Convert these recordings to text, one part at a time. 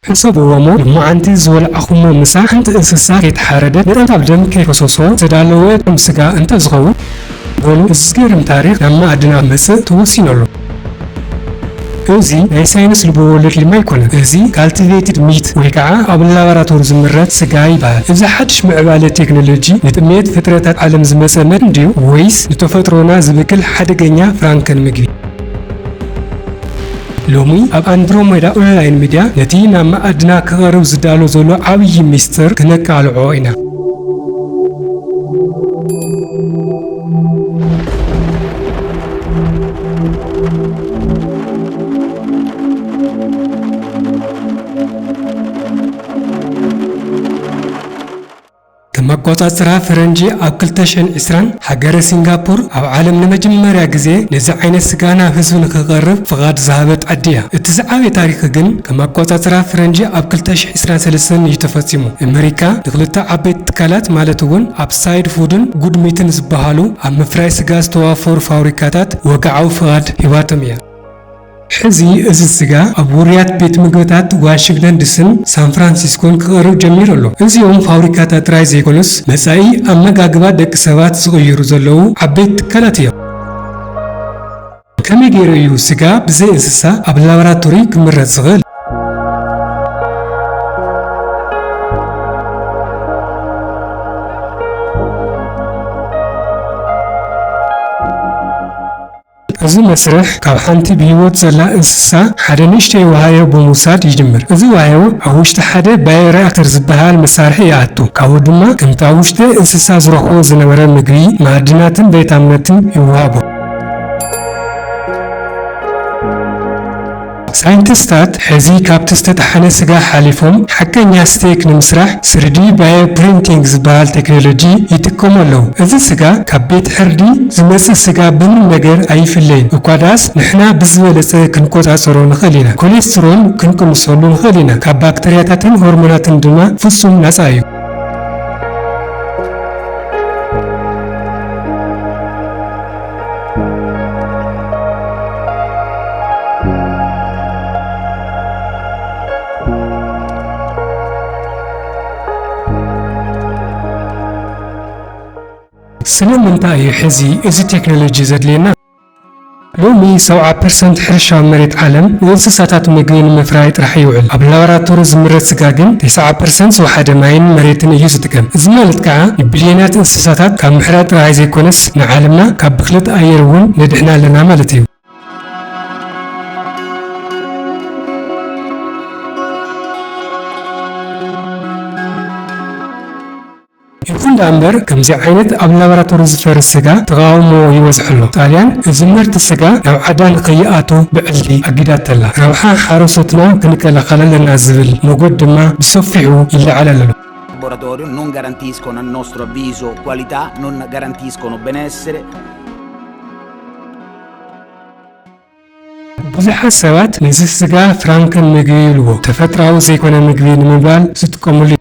ሕሰብዎ እሞ፣ ልሙዓንቲ ዝወልዓኹሞ ምሳሕ ሓንቲ እንስሳ ከይተሓረደት፣ ንጥብጣብ ደም ከይፈሰሶ ዝተዳለወ ጥዑም ስጋ እንተዝኸውን፣ በሉ፣ እዚ ዝገርም ታሪኽ ናብ መኣድና ክመጽእ ተወሲኑ ኣሎ። እዚ ናይ ሳይንስ ልበወለድ ፊልም ኣይኮነን። እዚ ካልቲቬትድ ሚት ወይ ከዓ ኣብ ላቦራቶሪ ዝምረት ስጋ ይበሃል። እዚ ሓድሽ ምዕባለ ቴክኖሎጂ ንጥሜት ፍጥረታት ዓለም ዝመጸ መድን ድዩ፣ ወይስ ንተፈጥሮና ዝብክል ሓደገኛ ፍራንከን ምግቢ? ሎሚ ኣብ ኣንድሮሜዳ ኦንላይን ሚድያ ነቲ ናብ መኣድና ክቐርብ ዝዳሎ ዘሎ ዓብዪ ሚስጥር ክነቃልዖ ኢና። ከም ኣቆጻጽራ ፈረንጂ ኣብ ክልተ ሽሕን ዕስራን፣ ሃገረ ሲንጋፖር ኣብ ዓለም ንመጀመርያ ግዜ ነዚ ዓይነት ስጋ ናብ ህዝቢ ንኽቐርብ ፍቓድ ዝሃበት ዓዲ እያ። እቲ ዝዓበየ ታሪኽ ግን ከም ኣቆጻጽራ ፈረንጂ ኣብ ክልተ ሽሕን ዕስራን ሰለስተን እዩ ተፈጺሙ። ኣመሪካ ንኽልተ ዓበይቲ ትካላት ማለት እውን ኣፕሳይድ ፉድን ጉድ ሚትን ዝበሃሉ ኣብ ምፍራይ ስጋ ዝተዋፈሩ ፋብሪካታት ወግዓዊ ፍቓድ ሂባቶም እያ። ሕዚ እዚ ስጋ ኣብ ውሩያት ቤት ምግብታት ዋሽንግተን ዲስን ሳን ፍራንሲስኮን ክቐርብ ጀሚሩ ኣሎ። እዚኦም ፋብሪካታት ጥራይ ዘይኮኑስ፣ መጻኢ ኣመጋግባ ደቂ ሰባት ዝቕይሩ ዘለዉ ዓበይቲ ትካላት እዮም። ከመይ ገይሩ እዩ ስጋ ብዘይ እንስሳ ኣብ ላቦራቶሪ ክምረት ዝኽእል? እዚ መስርሕ ካብ ሓንቲ ብህይወት ዘላ እንስሳ ሓደ ንእሽተይ ዋህዮ ብምውሳድ ይጅምር። እዚ ዋህዮ ኣብ ውሽጢ ሓደ ባዮሪያክተር ዝበሃል መሳርሒ ይኣቱ። ካብኡ ድማ ከምቲ ኣብ ውሽጢ እንስሳ ዝረኽቦ ዝነበረ ምግቢ፣ ማዕድናትን ቫይታሚናትን ይወሃቦ። ሳይንቲስታት ሕዚ ካብቲ ዝተጠሓነ ስጋ ሓሊፎም ሓቀኛ ስቴክ ንምስራሕ ስሪዲ ባዮፕሪንቲንግ ዝበሃል ቴክኖሎጂ ይጥቀሙ ኣለዉ። እዚ ስጋ ካብ ቤት ሕርዲ ዝመጽእ ስጋ ብምንም ነገር ኣይፍለይን። እኳ ደኣስ ንሕና ብዝበለጸ ክንቆጻጸሮ ንኽእል ኢና። ኮሌስትሮል ክንቅንሰሉ ንኽእል ኢና። ካብ ባክተርያታትን ሆርሞናትን ድማ ፍጹም ናጻ እዩ። ስለምንታይ እዩ ሕዚ እዚ ቴክኖሎጂ ዘድልየና? ሎሚ ሰብዓ ፐርሰንት ሕርሻዊ መሬት ዓለም ንእንስሳታት ምግቢ ንምፍራይ ጥራሕ ይውዕል። ኣብ ላቦራቶሪ ዝምረት ስጋ ግን ተስዓ ፐርሰንት ዝወሓደ ማይን መሬትን እዩ ዝጥቀም። እዚ ማለት ከዓ ንቢልዮናት እንስሳታት ካብ ምሕራድ ጥራይ ዘይኮነስ ንዓለምና ካብ ብኽለት ኣየር እውን ነድሕና ኣለና ማለት እዩ። ይኹን ደኣ እምበር፣ ከምዚ ዓይነት ኣብ ላቦራቶሪ ዝፈርስ ስጋ ተቓውሞ ይበዝሖ ኣሎ። ጣልያን፣ እዚ ምህርቲ ስጋ ናብ ዓዳ ንኸይኣቱ ብዕሊ ኣጊዳተላ። ረብሓ ሓረስቶትና ክንከላኸል ኣለና ዝብል መጎት ድማ ብሰፊሑ ይለዓል ኣሎ። Laboratorio non garantiscono a nostro avviso qualità, non garantiscono benessere. ብዙሓት ሰባት ነዚ ስጋ ፍራንከን ምግቢ ይብልዎ፣ ተፈጥሮኣዊ ዘይኮነ ምግቢ ንምባል ዝጥቀምሉ እዩ።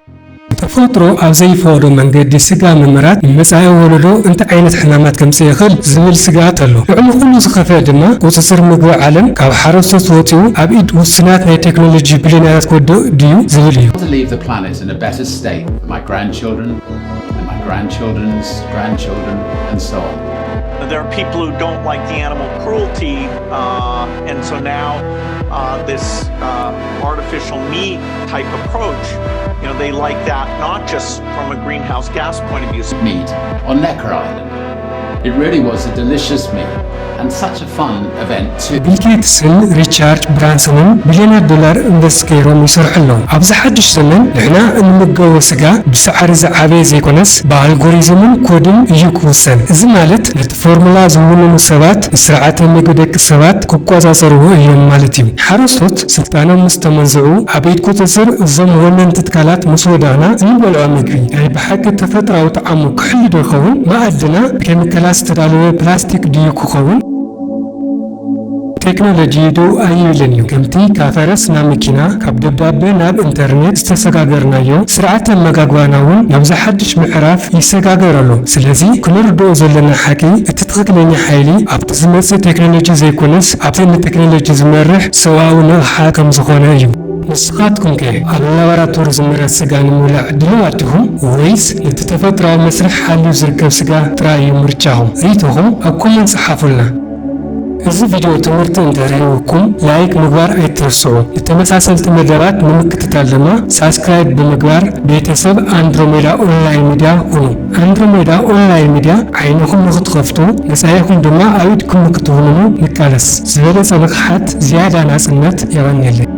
ተፈጥሮ ኣብ ዘይፈቕዶ መንገዲ ስጋ ምምራት ንመጻኢ ወለዶ እንታይ ዓይነት ሕማማት ከምጽእ ይኽእል ዝብል ስግኣት ኣሎ። ልዕሊ ኩሉ ዝኸፍአ ድማ ቁጽጽር ምግቢ ዓለም ካብ ሓረስቶት ወጺኡ ኣብ ኢድ ውሱናት ናይ ቴክኖሎጂ ቢልዮነራት ክወድቕ ድዩ ዝብል እዩ። To leave the planet in a better state for my grandchildren and my grandchildren's grandchildren and so on. There are people who don't like the animal cruelty, uh, and so now uh, this uh, artificial meat type approach, you know, they like that not just from a greenhouse gas point of view. Meat on Necker Island. It really was a delicious meal and such a fun event too. ቢል ጌትስን ሪቻርድ ብራንሰንን ቢልዮናት ዶላር ኢንቨስት ገይሮም ይሰርሑ ኣለዉ። ኣብዚ ሓድሽ ዘመን ንሕና እንምገቦ ስጋ ብሳዕሪ ዝዓበየ ዘይኮነስ ብኣልጎሪዝምን ኮድን እዩ ክውሰን። እዚ ማለት ነቲ ፎርሙላ ዝውንኑ ሰባት ንስርዓተ ምግቢ ደቂ ሰባት ክቆጻጸርዎ እዮም ማለት እዩ። ሓረስቶት ስልጣኖም ምስ ተመንዝዑ ኣብ ኢድ ቁጽጽር እዞም ወነንቲ ትካላት ምስ ወደቕና እንበልዖ ምግቢ ናይ ብሓቂ ተፈጥሮኣዊ ጣዕሙ ክሕሉ ዶ ይኸውን? መኣድና ብኬሚካላት ዝተዳለወ ፕላስቲክ ድዩ ክኸውን? ቴክኖሎጂ ደው ኣይብልን እዩ። ከምቲ ካብ ፈረስ ናብ መኪና፣ ካብ ደብዳበ ናብ ኢንተርኔት ዝተሰጋገርናዮ፣ ስርዓተ ኣመጋግባና እውን ናብዚ ሓድሽ ምዕራፍ ይሰጋገር ኣሎ። ስለዚ ክንርድኦ ዘለና ሓቂ፣ እቲ ትኽክለኛ ሓይሊ ኣብቲ ዝመጽእ ቴክኖሎጂ ዘይኮነስ ኣብቲ ንቴክኖሎጂ ዝመርሕ ሰብኣዊ ንቕሓት ከም ዝኾነ እዩ። ንስኻትኩም ከ ኣብ ላቦራቶሪ ዝምረት ስጋ ንምብላዕ ድሉዋት ዲኹም፣ ወይስ ነቲ ተፈጥሮኣዊ መስርሕ ሓልዩ ዝርከብ ስጋ ጥራይ እዩ ምርጫኹም? ርእይቶኹም ኣብ ኮመንት ጸሓፉልና። እዚ ቪድዮ ትምህርቲ እንተርህይወኩም ላይክ ምግባር ኣይትረስዑ። ንተመሳሰልቲ መደባት ንምክትታል ድማ ሳብስክራይብ ብምግባር ቤተሰብ ኣንድሮሜዳ ኦንላይን ሚድያ ኩኑ። ኣንድሮሜዳ ኦንላይን ሚድያ ዓይንኹም ንኽትኸፍቱ መጻኢኹም ድማ ኣብ ኢድኩም ንክትውንኑ ንቃለስ። ዝበለጸ ንቕሓት፣ ዝያዳ ናጽነት። የቐንየለይ።